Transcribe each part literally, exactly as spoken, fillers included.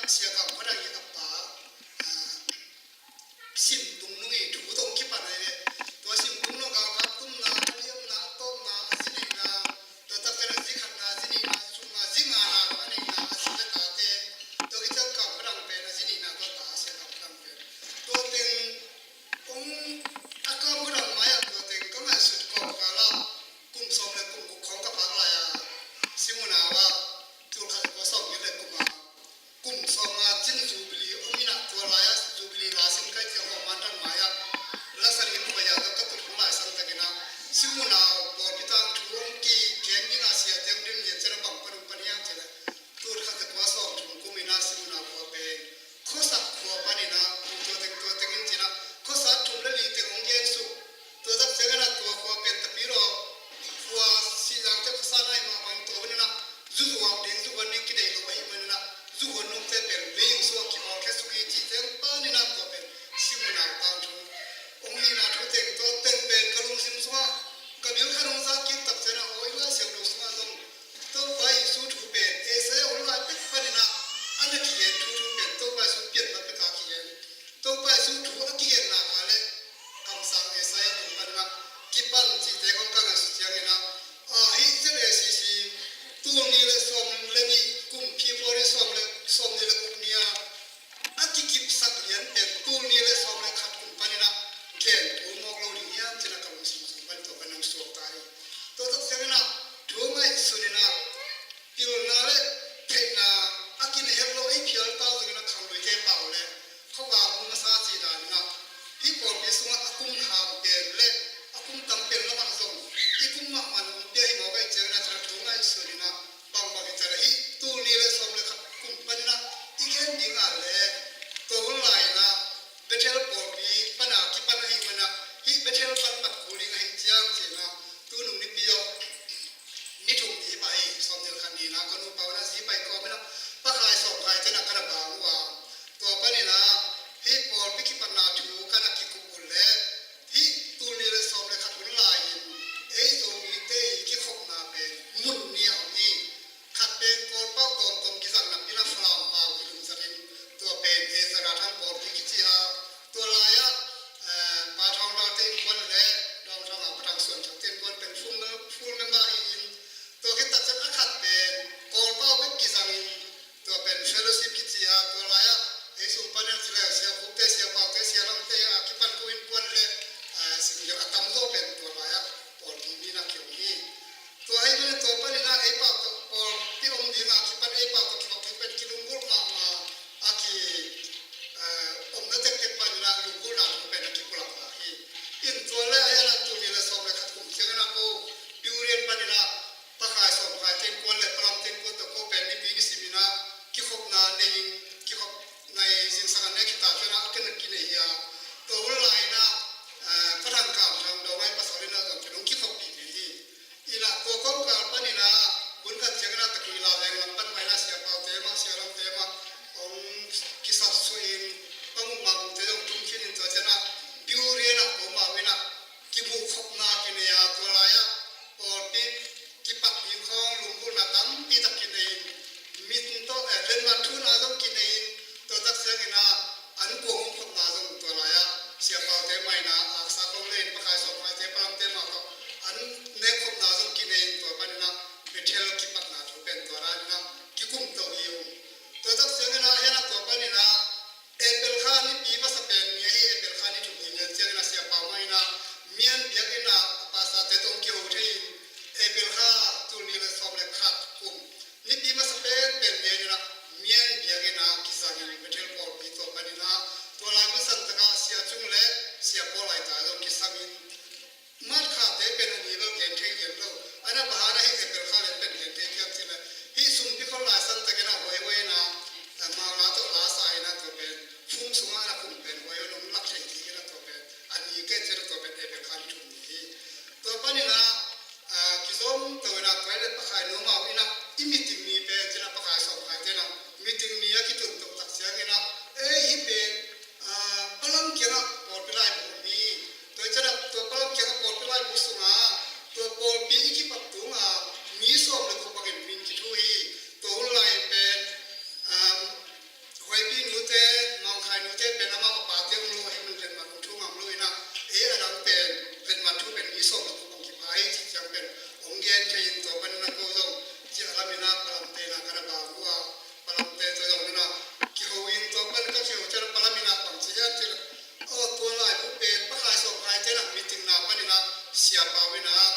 Sia Kam Khua Dang i a pa, ah, Sim Tung Nung i thu tawh kipan ahi ve. Tua Sim Tung Nung galkap tumna, a liamna, a tawpna, a zi neihna, tua takte a zi khatna, zi nihna, zi thumna, zi ngana a neihna, a zi le tate. Tua kician Kam Khua Dang pen a zi nihna tua ta, Sia Kam Khua Dang pen. Tua teng hong, a Kam Khua Dang mai-ah tua teng ka ngaihsut kawmkal ah kum sawm le kum guk khawng ka phak lai-a, Sim Unau ah tulkhat le kua sawmgiat le kum ah kum sawmnga cin Jubilee om in ah, tua lai-ah Jubilee la sin kai ciang Hawm Mandan mai-ah la san in khuai-a tawh ka tut hong lai sang takin ah Sim Unau pawlpi tangthu hong kigen ding a siate hong dim lian ciang a bang pan hong pan hiam cih leh, tulkhat le kua sawmthum kum in ah Sim Unau khua pen Khuasak khua panin ah, tua teng tua teng in ci-in ah, khuasa thum le li teng hong gen suk. Tua tak ciangin ah tua khua pen tapi lo. Khua sih zang te khuasa nai mah bang tua hun in ah, zu zuak ding, zu huan ding kideih lo ahih manin ah, zu huan nungte pen lei ing sungah kihawlkhia suk hi cih teng panin ah tua pen Sim Unau tangthu hong hihna thu teng, tua teng pen ka lungsim sungah ka bil khat hong zak kik tak ciangin ah, awi Lai Siangtho sungah zong Topa Jesu thu pen Isaiah hun lai pek panin ah a na kigen thu, thu pen Topa Jesu pianna pek a kigen. Topa Jesu thu a kigenna kha le kamsang Isaiah tung panin ah kipan cihte kong ka ngaihsut ciangin ah, ah, hih Z A C C tul nih le sawm le nih kum February sawm le, sawm nih le guk ni-a a kikipsak lian pen tul nih le sawm le khat kum panin ah gen thu mawk lo ding hiam cih na ka lungsim sung pan tua pan hong suak ta hi. Tua tak ciangin ah thu ngaihsun in ah pilna le theihna a kinei het lo ei phial tau zongin ah khangluite pau le khuavak mu masa cih danin ah hih pawlpi sungah a kum kham pen le a kum tam pen lamah zong i kum mahmah hong pia hi mawk ahih ciangin ah cih na thu ngaihsun in ah bangbang hi ta leh hih tul nih le sawm le khat kum panin ah i gen ding a le tua hun lai-in ah Bethel pawlpi pan a kipan ahih manin ah hih Bethel pan pat kul ding ahih ciang ci-in ah tunung nipi aw ni thum ni pai sawm nih le khat ni-in ah ka nupa un ah zi pai kawmin ah pakhai sawmkhai te-in ah ka na bang uh a, tua panin ah hih pawlpi kipatna thu ka na kikup uh leh hih tul nih le sawm le khat hun lai-in ei Zomite i kikhopna pen mun nih a om hi. Khat pen Kawlpau tawmtawm kizang napi-in ah Falam pau kilungzatin tua pen Ezra Thang pawlpi kici a, tua lai-ah, eh, Pa Thawng Dal te innkuan le Dawng Thawng a Pa Thang Suan Thang te innkuan pen full mem-, full member hi-in, tua khit tak ciang a khat pen Kawlpau bek kizangin tua pen fellowship kici a, tua lai-ah ei sung panin ah ci leh Sia Khup te, Sia Pau te, Sia Lam te a kipan ko innkuan le, eh, sing liang a tamzaw pen tua lai-ah pawlpi mi-in ah kiom hi. Tua ahih manin tua panin ah ei pau tawh pawlpi om ding a kipan ei pau tawh kibang ding pen kilunggulh mahmah a ki, eh, omna tektek panin ah lunggulhna thu pen a kipulak hi. In tua le a ian ah tul nih le sawm le khat kum ciangin ah ko Biurian panin ah pakhai sawmkhai te innkuan le Falam te innkuan tawh ko pen nipi ni simin ah kikhopna nei in, kikhopna i zingsang a nek hi ta ciangin ah a ken a kinei hi a, tua hun lai-in ah, eh, Pa Thang Kam Thang Dawng a i pasal in ah zong ken hong kikhoppih ding hi. Inah tua kawmkal paninah hun khat cianginah takui la veng lam pan mah inah Sia Pau te mah, Sia Lam te mah hong kisapsuah in, bang uh mah uh te zong tum khin in tua cianah Biurian ah ko mah uh inah kimuh khopna kinei a, tua lai-ah pawlpi kipat ding khawng lunggulhna tampi tak kinei in, mit tawh, eh, lenmat thuna zong kinei in, tua tak cianginah an kuang hong khopna zong tua lai-ah Sia Pau te mah Vaipi nute, Mangkhai nute pen amah a pate om lo ahih manin letmat hong thu ngam lo in ah, ei a dang pen letmat thu pen mi sawm le guk hong kipha hi cih ciang pen hong gen thei in, tua panin ah ko zong ciah lam in ah Palamte in ah ka na bang uh a, Palamte tawh zong in ah kiho in, tua pan ka kiho ciang Palam in ah bang ci hiam cih leh, aw, tua laibu pen Pa Khai Sawm Khaite in ah meeting na panin ah Sia Pau in ah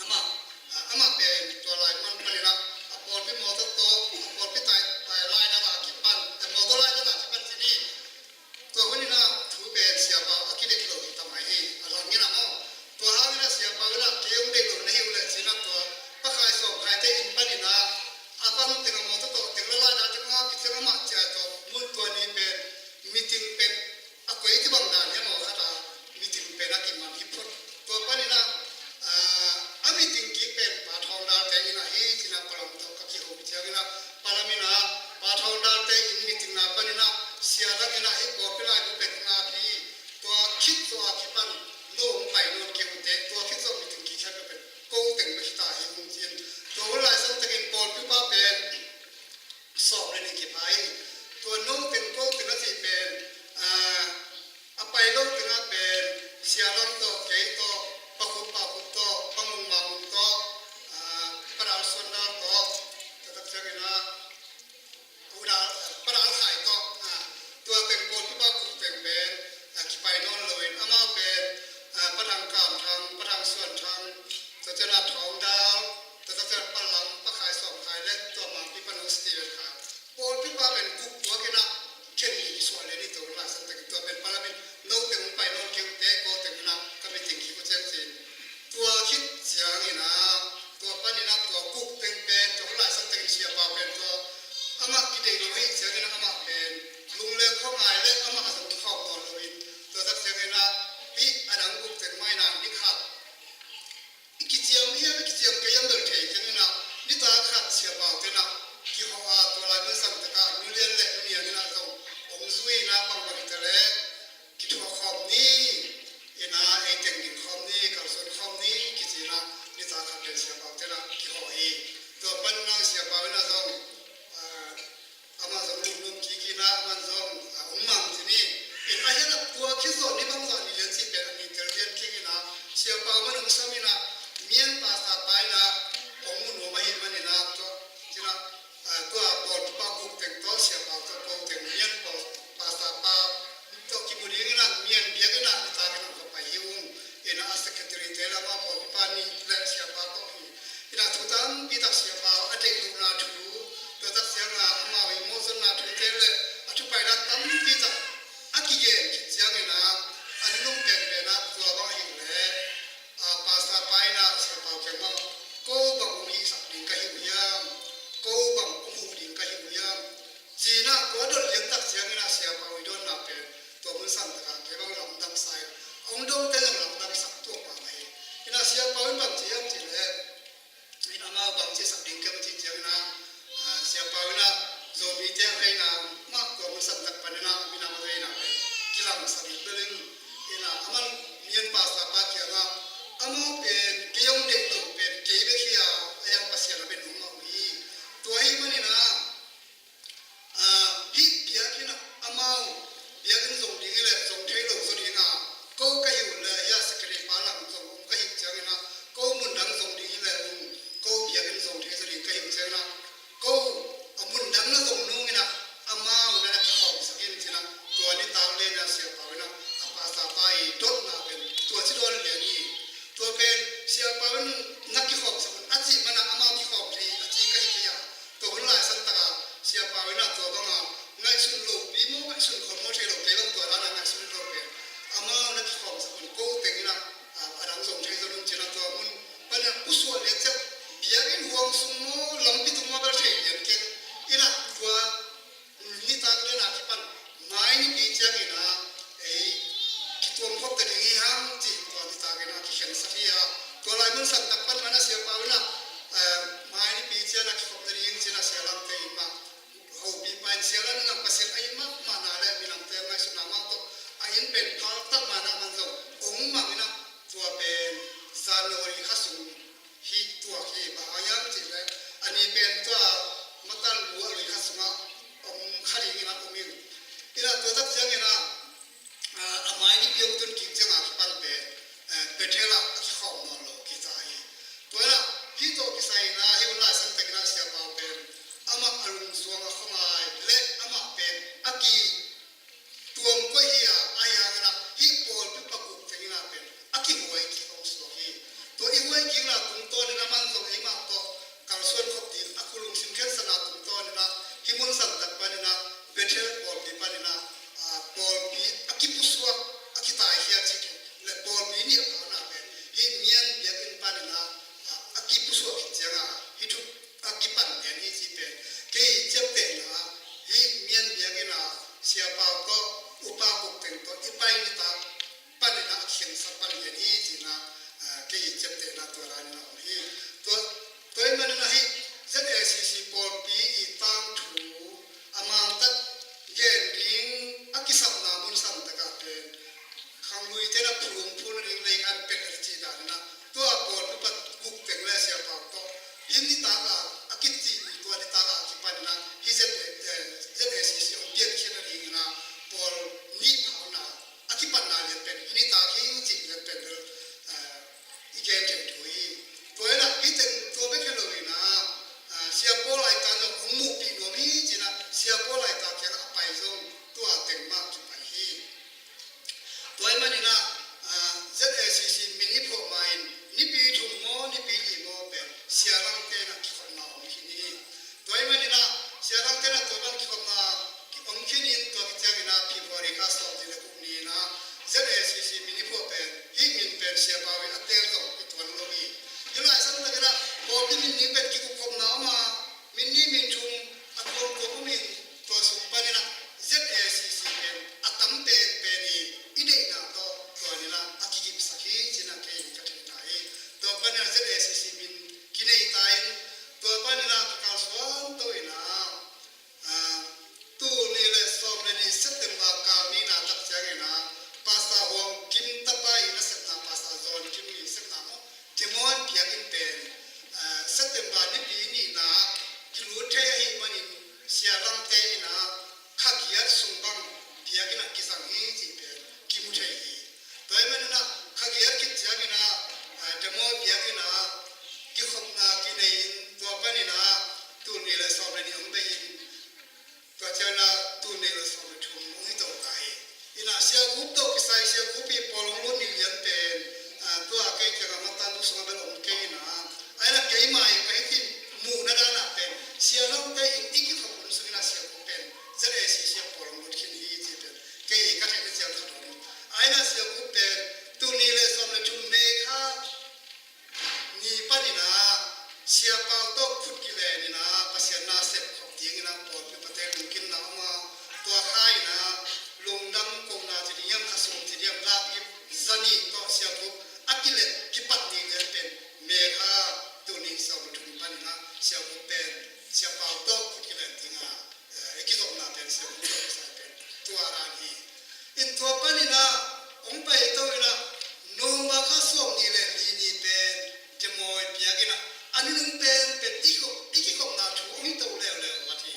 amah, ah, amah pen tua lai man panin ah a pawlpi mawtaw tawh, a pawlpi tai, tai lai dang a kipan, eh, mawtaw lai dang a kipan ci ni. Tua hun in ah thu pen Sia Pau a kideih lo hi ta mai hi, a lang in ah maw. Tua hang in ah Sia Pau in ah kei hong deih lo na hi uh leh ci in ah tua Pa Khai Sawm Khaite inn panin ah a vang teng a mawtaw tawh teng la lai dang teng a kiciang amah ciah tawh mun tua ni pen meeting pen a koi kibang dan hiam aw khat a meeting pen a kiman hi phot. Tua panin ah, ah, a meeting kik pen Pa Thawng Dalte inn ah hi ci in ah Palam tawh ka kiho ciangin ah Palam in ah Pa Thawng Dalte inn meeting na panin ah sia dang in ah hih pawlpi laibu pen ngak hi, tua khit zawh a kipan no hong pai nawn kei un teh, tua khit zawh meeting kik khia peuh pen ko teng bek hi ta hi ung ci in, tua hun lai santakin pawlpi pa pen sawm le nih kipha hi. Tua no teng ko teng a cih pen, ah, a pai lo teng ah pen Sia Lam tawh, kei tawh, Pa Khup, Pa Khup tawh, Pa Mung, Ma Mung tawh, ah, Pa Dal Suan Dal tawh, tua tak ciangin ah, U Dal, Pa Dal Khai tawh, ah, tua teng pawlpi pa kuk teng pen, ah, kipai nawn lo in, amau pen, ah, Pa Thang Kam Thang, Pa Thang Suan Thang, tua ciang ah Thawng Dal, tua tak ciang ah Pa Lam, Pa Khai Sawm Khai le tua Mangpi Pa No Steven Khai. Pawlpi pa pen kuk tuak in ah khen ni kisuah le ni, tua hun lai santakin tua pen Palam in no teng hong pai nawn kei un teh, ko teng in ah ka meeting kik uh ciang ci in. Tua khit ciangin ah, tua panin ah tua kuk teng pen tua hun lai santakin Sia Pau pen tua amah kideih lo ahih ciangin ah amah pen lungleng khuangai le amah a zong kikhawm nawn lo in, tua tak ciangin ah hih a dang kuk teng mah in ah ni khat i kiciam hiam, i kiciam kei hiam bel thei keng in ah, nitak khat Sia Paute in ah kihawh a, tua lai mun sang tak ah nu lian le nu niang in ah zong hong zui in ah, bangbang hi ta leh kithuah khawm ni in ah, ei teng ding khawm ni, kalsuan khawm ni kici in ah, nitak khat pen Sia Paute in ah kihawh hi. Tua pan in ah Sia Pau in ah zong, ah, amah zong lungdam kik in ah, amah zong, ah, hong mang ci ni. In ah, hi a tua khit zawh ni bangzah ni lian cih pen a ni tel lian keng in ah, Sia Pau man hong sam in ah, Mian pastor pa in ah hong mu nuam ahih manin ah, tua, ci in ah, ah, tua pawlpi pa kuk teng tawh, Sia Pau tawh ko teng, Mian pawl, pastor pa tawh kimu ding in ah, Mian biakinn ah nitak in ah hong pai hi ung. In ah, a secretary te lam ah pawlpi pa nih le Sia Pau tawh hi. In ah, thu tampi tak Sia Pau a deih lohna thu, tua tak ciang ah amau i mawhzonna thute le a thu paina tampi tak a kigen khit ciangin ah, a nunung penpen ah tua bang ahih leh, ah, pastor pa in ah Sia Pau kiang ah, ko bang hong hihsak ding ka hi uh hiam, ko bang hong huh ding ka hi uh hiam, ci in ah, tua dot lian tak ciangin ah Sia Pau i dawnna pen tua mun sang tak ah kei bang lamdang sa in, hong dongte zong lamdang sak tuak mahmah hi. In ah, Sia Pau in bang ci hiam cih leh, in amau bang ci sak ding ka hi uh cih ciangin ah, ah, Sia Pau in ah Zomite a veina mah tua mun sang tak panin ah a minam a veina pen kilangsak in bel in, in ah, aman Mian pastor pa kiang ah, amau pen kei hong deih lo pen kei bek hi a, a yang Pasian a bek nung mah uh hi. Tua ahih manin ah, ah, hih biakinn ah amau biakinn zong ding hi leh zong thei lo zaw ding a, ko ka hi uh leh, hih a secretary pa lam zong om ka hih ciangin ah, ko mun dang zong ding hi leh, um, ko biakinn zong thei zaw ding ka hih ciangin ah, ko a mun dang na zong nung in ah, amau na na kikhawmsak in ci in ah, tua nitak lian ah Sia Pau in ah a pastor pa i dotna pen tua ci dawn lian hi. Tua pen Sia Pau in na kikhawmsak un a cih man ah amau kikhawm thei a ci ka hi kei a. Tua hun lai sang tak ah Sia Pau in ah tua bang ah ngaihsun lopi maw, ngaihsun khol maw thei lo, kei bang tua dan ah ngaihsun lo pen, amau na kikhawmsak un, ko teng in ah, ah, a dang zong thei zaw un ci in ah, tua mun pan in ah pusuah lian ciang biakinn huang sung maw, lampi tung maw bel thei lian keng. In ah tua nitak lian a kipan mai nipi ciangin ah ei kituam khop ta ding hi hang cih tua nitak in ah kikhensat hi a. Tua lai mun sang tak pan man ah Sia Pau in ah, eh, mai nipi ciang ah kikhop ta ding ci in ah Sia Lamte in mah, hopih pa in Sia Lam in ah Pasian a it mahmahna le minamte ngaihsutna mah tawh a inn pen phal tak man ah man zong hong mang in ah, tua pen January kha sung hih tuak hi. Bang hang hiam cih leh a ni pen tua Matan lu a lui khat sungah om kha ding Ina tua tak ciangin ah, ah, a mai ni piang tun kik ciangah kipan pen, eh, Bethel ah a kikhawm nawn lo kita hi. Tua ina hih tawh kisai ina hih hun lai san takin ah Sia Pau pen amah a lungsuang a khuangai le amah pen a ki tuam koih hi a, a hiangin ah hih pawlpi pa guk teng ina pen a kihuai kik hong suak hi. Tua i huai kikna tungtawn ina man zong eimah tawh kalsuan khop ding a kulungsim khensatna tungtawn ina hih mun san tak pan ina Bethel pawlpi pan ina, ah, pawlpi a kipusuak a kitaikhia cih le pawlpi nih a pau na pen hih Mian biakinn pan ina, ah, a kipusuak khit cianga hih thu a kipan lian hi ci pen kei ciaptehna hih Mian biakinn a Sia Pau tawh upa guk teng tawh i pai nitak pan ina a kikhensak pan lian hi ci ina, ah, kei ciaptehna tua dan ina om hi. Tua, tua ahih man ina hih Z A C C pawlpi i tangthu a mangtak gen ding a kisapna mun san takah pen khanglui tena phulung phul ding lei kan pet a ci dan ina tua pawlpi pa guk teng le Sia Pau tawh hih nitak a a kici tua nitak a kipan ina hih Z, eh, Z A C C hong piankhiat a ding ina pawl nih pau na a kipanna lian pen hih nitak hi cih lian pen bel, eh, i gen thei thu hi. Tua ina hih teng tua bek hi lo ina, eh, Sia Paul Aitan zong hong muhpih nuam hi ci ina Sia Paul Aitan kiang a pai zong tua teng mah kipai hi. Tua ahih man ina, ah, Z A C C min i phuah ma in nipi thum maw nipi li maw pen Sia Langte ina kikhopna om khin hi. Tua ahih man ina Sia Langte ina tua bang kikhopna om khin in tua kiciang ina February kha sawm nih le guk ni ina Z A C C min i phuah pen hih min pen Sia Pau in a teel zong i tuan lo hi. Hih lai sang tak ina pawlpi min ning pen kikup khopna om a min nih min thum a tuam tuam om in tua sung pan ina Z A C C pen a tam pen pen i i deihna tawh tua ina a kikipsak hi ci ina kei ka theihna hi. Tua pan ina Z A C C min kinei ta in tua pan ina ka kalsuan to ina, ah, tul nih le sawm le nih September kal nihna tak ciang ina Pastor Huang Kim tapa i nasepna Pastor John Kim i sepna maw Demawi biakinn pen, ah, September nipi nihna kilut thei ahih manin Sia Langte ina kha giat sung bang biakinn ah kizang hi cih pen kimu thei hi. Tua ahih man ina kha giat khit ciang ina, ah, Demawi biakinn ah kikhopna kinei in tua pan ina tul nih le sawm le nih hong bei in tua ciang ina tul nih le sawm le thum hong hi to ta hi. Ina Sia Kup tawh kisai Sia Kup i pawl hong lut ni lian pen, ah, tua kei kiangah matan tu sungah bel om kei ina. A ina keimah i ka hih muhna dan ah pen Sia Langte in i kikhop hun sung ina Sia Kup pen Z A C C a pawl hong lut khin hi ci pen kei ka theihna ciang khat om. A ina Sia Kup pen tul nih le sawm le thum May kha ni pan ina Sia Pau tawh khut kilen ina Pasian na sep khop ding ina pawlpi pate lungkimna om a tua kha ina lungdam kohna ci ding hiam kha sum ci ding hiam lak kip za nih tawh Sia Kup a kilet kipat ding lian pen May kha tul nih sawm le thum pan ina Sia Kup pen Sia Pau tawh khut kilen ding a, eh, i kizopna pen Sia Kup tawh kisai pen tua dan hi. In tua pan ina hong pai to ina November kha sawm nih le li ni pen Demawi biakinn ah a nunung pen pen i khop, i kikhopna thu hong hi to leuleu a ti.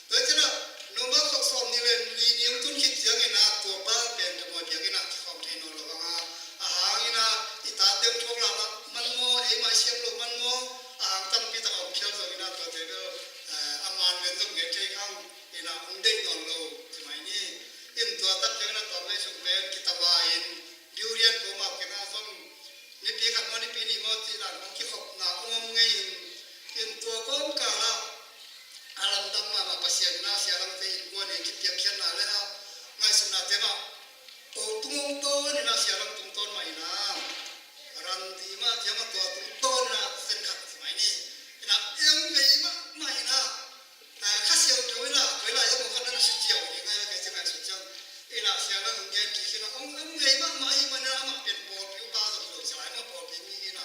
Tua hi ciangin ah November kha sawm nih le li ni hong tun khit ciangin ah tua pa pen Demawi biakinn ah kikhawm thei nawn lo hang a, a hang ina i tate hong thuak lak man maw, eimah i siam loh man maw, a hang tampi tak a om phial zongin ah tuate bel, eh, a man ven zong gen thei khang ina hong deih nawn lo ci mai ni. In tua tak ciangin a tawm vei sung pen kitava in durian ko mah kena zong nipi khat maw nipi nih maw cih dan hong kikhopna hong om ngei in, in tua kawmkal ah a lamdang mahmah Pasian na Sia Langte innkuan in kipiakkhiatna le a ngaihsutnate mah o tung hong tawn ina Sia Lang tung tawn mah ina ran di mah ciang mah tua tung tawn ina sen khat ci mai ni. Ina em vei mahmah ina, ah, Kha Siangtho ina koi lai zong khat na na sut ciau hi ngai kei ci ngai sut ciang. Ina Sia Lang hong gen kik ina hong, hong vei mahmah hi man ina amah pen pawlpi upa zong hi lo ci lai mah pawlpi mi ina.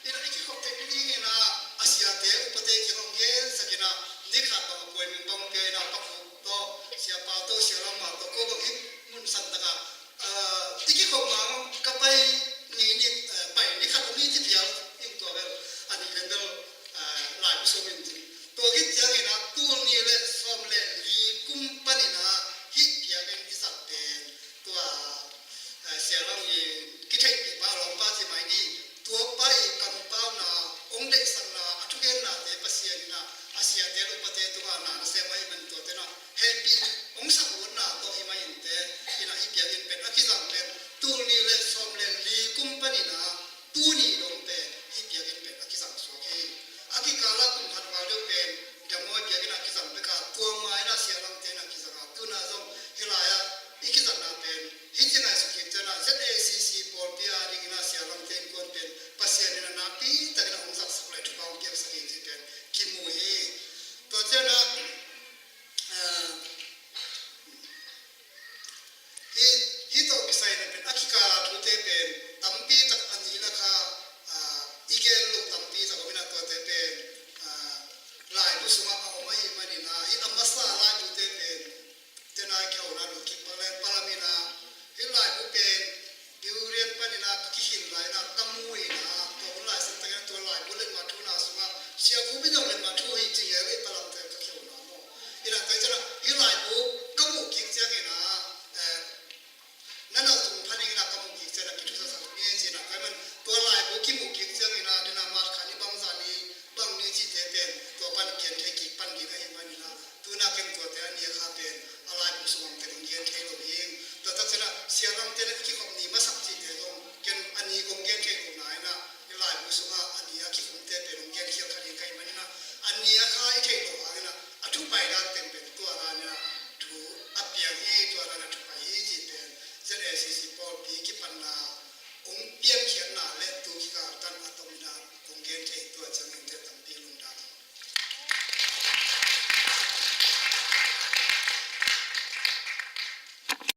Ina i kikhop tek ding ina a siate upate kiang hong gensak ina ni khat bang a puai min bang pia ina Pa Khup tawh Sia Pau tawh Sia Lang ma tawh ko bang hi mun san takah, ah, i kikhop